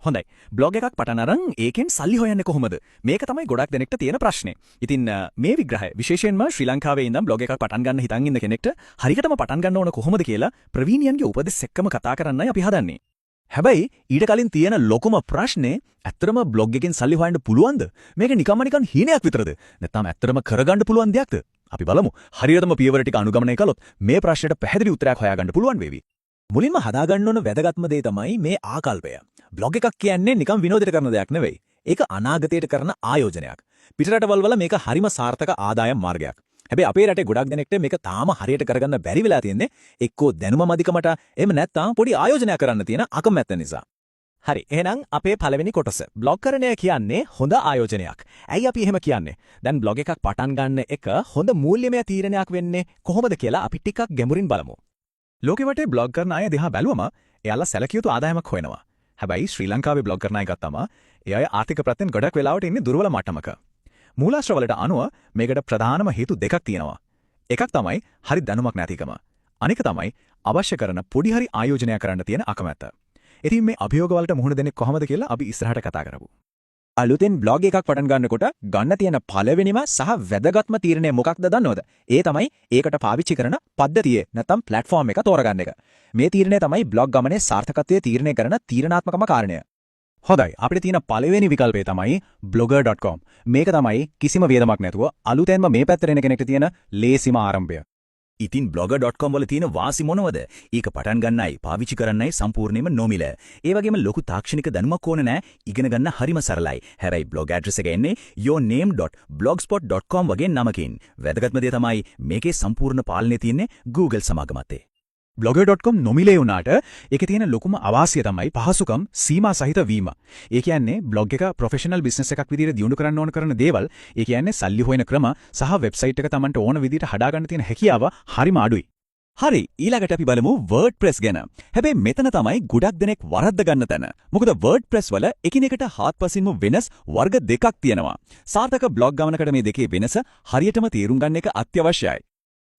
හොඳයි. බ්ලොග් එකක් පටන් අරන් ඒකෙන් සල්ලි හොයන්නේ කොහොමද? මේක තමයි ගොඩක් දෙනෙක්ට තියෙන ප්‍රශ්නේ. ඉතින් මේ විග්‍රහය විශේෂයෙන්ම ශ්‍රී ලංකාවේ ඉඳන් බ්ලොග් එකක් පටන් ගන්න හිතන් ඉන්න කෙනෙක්ට හරියටම පටන් ගන්න ඕන කොහොමද කියලා ප්‍රවීණයන්ගේ උපදෙස් එක්කම කතා කරන්නයි අපි හදන්නේ. හැබැයි ඊට කලින් තියෙන ලොකුම ප්‍රශ්නේ, ඇත්තටම බ්ලොග් එකෙන් සල්ලි හොයන්න පුළුවන්ද? මේක නිකම්ම නිකන් හීනයක් විතරද? නැත්නම් ඇත්තටම කරගන්න පුළුවන් දෙයක්ද? අපි බලමු. හරියටම පියවර ටික අනුගමනය කළොත් මේ ප්‍රශ්නෙට පැහැදිලි උත්තරයක් හොයාගන්න පුළුවන් වේවි. මුලින්ම හදාගන්න ඕන වැදගත්ම දේ තමයි මේ ආකල්පය. බ්ලොග් එකක් කියන්නේ නිකන් විනෝදයට කරන දෙයක් නෙවෙයි. ඒක අනාගතයට කරන ආයෝජනයක්. පිටරටවල් වල මේක හරිම සාර්ථක ආදායම් මාර්ගයක්. හැබැයි අපේ රටේ ගොඩක් දෙනෙක්ට මේක තාම හරියට කරගන්න බැරි වෙලා තියෙන්නේ එක්කෝ දැනුම මදිකමට, එහෙම නැත්නම් පොඩි ආයෝජනයක් කරන්න තියෙන අකමැත්ත නිසා. හරි, එහෙනම් අපේ පළවෙනි කොටස. බ්ලොග් කරණය කියන්නේ හොඳ ආයෝජනයක්. ඇයි අපි එහෙම කියන්නේ? දැන් බ්ලොග් එකක් පටන් ගන්න එක හොඳ මූල්‍යමය තීරණයක් වෙන්නේ කොහොමද කියලා අපි ටිකක් ගැඹුරින් බලමු. ලෝකෙ වටේ බ්ලොග් කරන අය දිහා බැලුවම එයාලා සැලකිය යුතු ආදායමක් හොයනවා. හැබැයි ශ්‍රී ලංකාවේ බ්ලොග් කරන අය ගත්තම ඒ අය ආර්ථික පැත්තෙන් ගොඩක් වෙලාවට ඉන්නේ දුර්වල මට්ටමක. මූලාශ්‍ර වලට අනුව මේකට ප්‍රධානම හේතු දෙකක් තියෙනවා. එකක් තමයි හරි දැනුමක් නැතිකම. අනික තමයි අවශ්‍ය කරන පොඩි හරි ආයෝජනයක් කරන්න තියෙන අකමැත්ත. ඉතින් මේ අභියෝග වලට මුහුණ දෙන්නේ කොහොමද කියලා අපි ඉස්සරහට කතා කරමු. අලුතෙන් බ්ලොග් එකක් පටන් ගන්නකොට ගන්න තියෙන පළවෙනිම සහ වැදගත්ම තීරණය මොකක්ද දන්නවද? ඒ තමයි ඒකට පාවිච්චි කරන පද්ධතිය නැත්නම් ප්ලැට්ෆෝම් එක තෝරගන්න එක. මේ තීරණය තමයි බ්ලොග් ගමනේ සාර්ථකත්වය තීරණය කරන තීරණාත්මකම කාරණය. හොඳයි, අපිට තියෙන පළවෙනි විකල්පය තමයි blogger.com. මේක තමයි කිසිම වියදමක් නැතුව අලුතෙන්ම මේ පැත්තට එන කෙනෙක්ට තියෙන ලේසිම ආරම්භය. ඉතින් blogger.com වල තියෙන වාසි මොනවද? ඒක පටන් ගන්නයි පාවිච්චි කරන්නයි සම්පූර්ණයෙන්ම නොමිල. ඒ වගේම ලොකු තාක්ෂණික දැනුමක් ඕන නෑ. ඉගෙන ගන්න හරිම සරලයි. හැබැයි බ්ලොග් ඇඩ්‍රස් එක එන්නේ yourname.blogspot.com වගේ නමකින්. වැදගත්ම දේ තමයි මේකේ සම්පූර්ණ පාලනය තියෙන්නේ Google සමාගම අතේ. blogger.com නොමිලේ වුණාට ඒකේ තියෙන ලොකුම අවාසිය තමයි පහසුකම් සීමා සහිත වීම. ඒ කියන්නේ බ්ලොග් එක ප්‍රොෆෙෂනල් බිස්නස් එකක් විදිහට දියුණු කරන්න ඕන කරන දේවල්, ඒ කියන්නේ සල්ලි හොයන ක්‍රම සහ වෙබ්සයිට් එක තමන්ට ඕන විදිහට හදාගන්න තියෙන හැකියාව හරිම අඩුයි. හරි, ඊළඟට අපි බලමු WordPress ගැන. හැබැයි මෙතන තමයි ගොඩක් දෙනෙක් වරද්ද ගන්න තැන. මොකද WordPress වල එකිනෙකට හාත්පසින්ම වෙනස් වර්ග දෙකක් තියෙනවා. සාර්ථක බ්ලොග් ගමනකට මේ දෙකේ වෙනස හරියටම තේරුම් ගන්න එක අත්‍යවශ්‍යයි.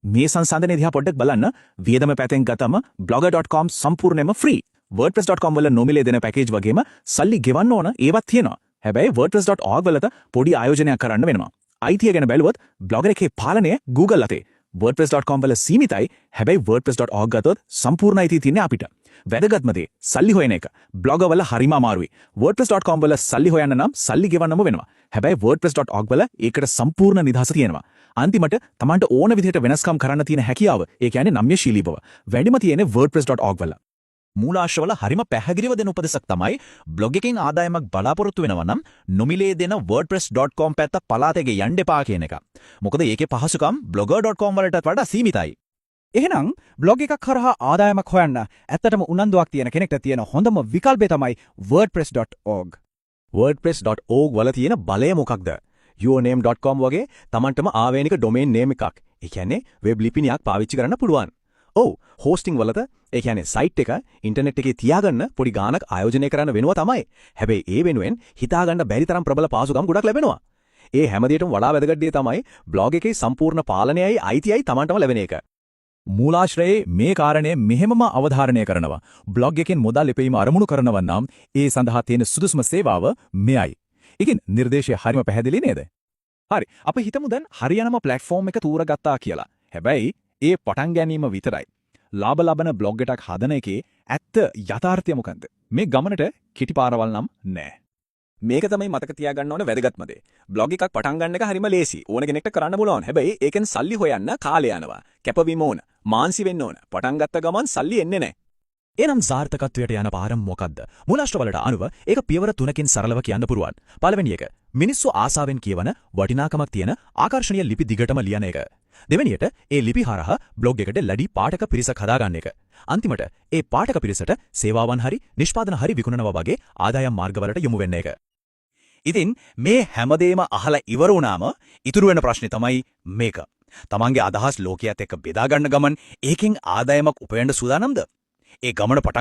මේ සංසන්දනය දිහා පොඩ්ඩක් බලන්න. වියදම පැත්තෙන් ගත්තම blogger.com සම්පූර්ණයෙන්ම ෆ්‍රී. WordPress.com වල නොමිලේ දෙන පැකේජ් වගේම සල්ලි ගෙවන්න ඕන ඒවත් තියෙනවා. හැබැයි WordPress.org වලට පොඩි ආයෝජනයක් කරන්න වෙනවා. අයිතිය ගැන බැලුවොත් බ්ලොගර් එකේ පාලනය Google අතේ. WordPress.com වල සීමිතයි. හැබැයි WordPress.org ගත්තොත් සම්පූර්ණ අයිතිය තියෙන්නේ අපිට. වැදගත්ම දේ සල්ලි හොයන එක. බ්ලොගර් වල හරිම අමාරුයි. WordPress.com වල සල්ලි හොයන්න නම් සල්ලි ගෙවන්නම වෙනවා. හැබැයි WordPress.org වල ඒකට සම්පූර්ණ නිදහස තියෙනවා. අන්තිමට තමන්ට ඕන විදිහට වෙනස්කම් කරන්න තියෙන හැකියාව, ඒ කියන්නේ නම්‍යශීලී බව, වැඩිම තියෙන්නේ WordPress.org වල. මූලාශ්‍රවල හරිම පැහැදිලිව දෙන උපදෙසක් තමයි බ්ලොග් එකෙන් ආදායමක් බලාපොරොත්තු වෙනවා නම් නොමිලේ දෙන wordpress.com පැත්ත පලාතේ යන්න එපා කියන එක. මොකද ඒකේ පහසුකම් blogger.com වලටත් වඩා සීමිතයි. එහෙනම් බ්ලොග් එකක් හරහා ආදායමක් හොයන්න ඇත්තටම උනන්දුවක් තියෙන කෙනෙක්ට තියෙන හොඳම විකල්පය තමයි wordpress.org. WordPress.org වල තියෙන බලය මොකක්ද? yourname.com වගේ තමන්ටම ආවේනික ඩොමේන් නේම් එකක්, ඒ කියන්නේ වෙබ් ලිපිනයක් පාවිච්චි කරන්න පුළුවන්. ඔව්, හෝස්ටිං වලට, ඒ කියන්නේ සයිට් එක ඉන්ටර්නෙට් එකේ තියාගන්න පොඩි ගාණක් ආයෝජනය කරන්න වෙනවා තමයි. හැබැයි ඒ වෙනුවෙන් හිතාගන්න බැරි තරම් ප්‍රබල පහසුකම් ගොඩක් ලැබෙනවා. ඒ හැම දෙයකටම වඩා වැදගත් දේ තමයි බ්ලොග් එකේ සම්පූර්ණ පාලනයයි අයිතියයි තමන්ටම ලැබෙන එක. මූලාශ්‍රයේ මේ කාරණය මෙහෙමම අවධාරණය කරනවා. බ්ලොග් එකෙන් මුදල් ඉපයීම අරමුණු කරනවා නම් ඒ සඳහා තියෙන සුදුසුම සේවාව මෙයයි. ඉතින් නිර්දේශය හරිම පැහැදිලි නේද? හරි. අපි හිතමු දැන් හරියනම ප්ලැට්ෆෝම් එක තෝරගත්තා කියලා. හැබැයි ඒ පටන් ගැනීම විතරයි. ලාභ ලබන බ්ලොග් එකක් හදන එකේ ඇත්ත යථාර්ථය මොකන්ද? මේ ගමනට කෙටි පාරවල් නම් නෑ. මේක තමයි මතක තියාගන්න ඕන වැදගත්ම දේ. බ්ලොග් එකක් පටන් ගන්න එක හරිම ලේසි. ඕන කෙනෙක්ට කරන්න පුළුවන්. හැබැයි ඒකෙන් සල්ලි හොයන්න කාලය යනවා. කැපවීම ඕන. මහන්සි වෙන්න ඕන. පටන් ගත්ත ගමන් සල්ලි එන්නේ නැහැ. එනම් සාර්ථකත්වයට යන පාර මොකද්ද? මූලාශ්‍රවලට අනුව ඒක පියවර තුනකින් සරලව කියන්න පුළුවන්. පළවෙනි එක, මිනිස්සු ආසාවෙන් කියවන වටිනාකමක් තියෙන ආකර්ෂණීය ලිපි දිගටම ලියන එක. දෙවෙනියට, ඒ ලිපි හරහා බ්ලොග් එකට ලැඩි පාඨක පිරිසක් හදාගන්න එක. අන්තිමට ඒ පාඨක පිරිසට සේවාවන් හරි නිෂ්පාදන හරි විකුණනවා වගේ ආදායම් මාර්ගවලට යොමු වෙන්න එක. ඉතින් මේ හැමදේම අහලා ඉවර වුණාම ඉතුරු වෙන ප්‍රශ්නේ තමයි මේක. තමන්ගේ අදහස් ලෝකයේත් එක්ක බෙදා ගන්න ගමන් ඒකෙන් ආදායමක් උපයන්න සූදානම්ද? ඒ ගමන පටන් ගන්න